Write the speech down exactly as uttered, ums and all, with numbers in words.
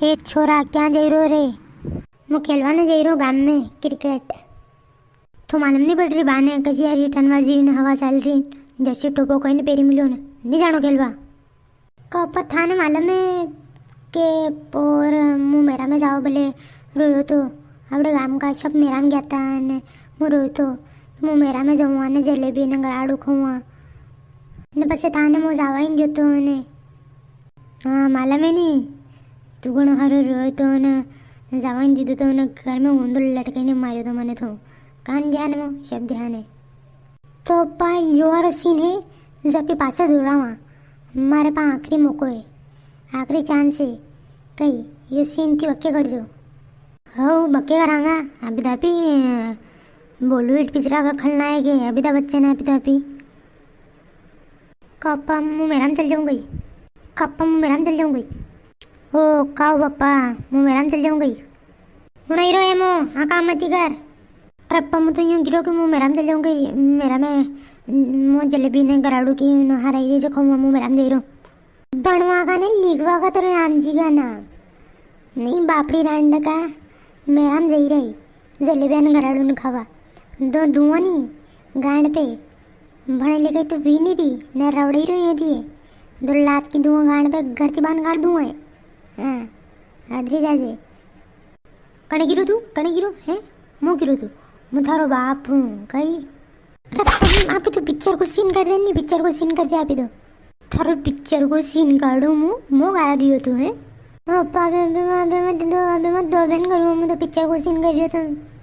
ए छोरा, क्या जई रो रे? मु खेलवा ने जई रो गाम में क्रिकेट। तो मालूम नी पड़ री बाने, कसी यारी ठंडवा जी ने हवा चल री, जर्सी टोपो कई ने पेरी मिलो ने, नी जाणो खेलवा। का पर थाने मालूम है के पोर मु मेरा में जाओ बोले रोयो तो, आपणे गाम का सब मेरा में गया था ने मु रोयो तो, मु मेरा में जाऊँ ने जलेबी ने गराड़ू खाऊँ ने, पछे थाने मु जावा ही नी देतो ने। हाँ, मालूम है नी, तू घणो हारो रोयो तो ने, जावा ही नी दीदो तो ने, घर में ऊंदो लटकाई ने मारियो तो मने तो। कान ध्यान में, सब ध्यान है। तो पा यो वारो सीन है, जो आपी पासे दोहरावा। मारे पा आखिरी मौको है, आखिरी चांस है। कई, यो सीन थी वक्के कर जो। हो, बक्के करांगा। अभी तो आपी, अ, बॉलीवुड पिक्चर का खलनायक है, अभी तो बच्चे ना, अभी तो आपी। कापा, मु मेरा में चल जाऊं गई। कापा, मु मेरा में चल जाऊं गई। ओ, काओ बापा, मु मेरा में चल जाऊं गई। हुण आई रो है मो, हाँ काम मती कर। पर अप्पा, मु तो यूं गिरो कि मु मेरा में चल जाऊं गई। मेरा में, मु जलेबी ने गराड़ू की न हराई रे जो खाऊंगा, मु मेरा में जई रो। भणवा का ने लिखवा का तो राम जी का नाम। नी बापड़ी रांड का, मेरा में जई रही। जलेबिया ने गराड़ू ने खावा। दो दुआ नी, गांड पे। भणे लिखे तो भी नी री, ने रवड़े रो ये दिए। दो लात की दुआ गांड पे घर ती बान काट दूंगा। हाँ, अदरी जाजे। कणे गिरो तू, कणे गिरो, हैं? मु गिरो तू? मु थारो बाप हूँ, कई? अरे, अभी तो पिक्चर को सीन कर रहे नी, पिक्चर को सीन कर जा अभी तो। थारो पिक्चर को सीन काढू मु, मो गारा दियो तू है? ओ पापा, अबे मैं, अबे मैं दो, अबे मैं दो बहन करूँ, मु तो पिक्चर को सीन कर रही हूँ तो।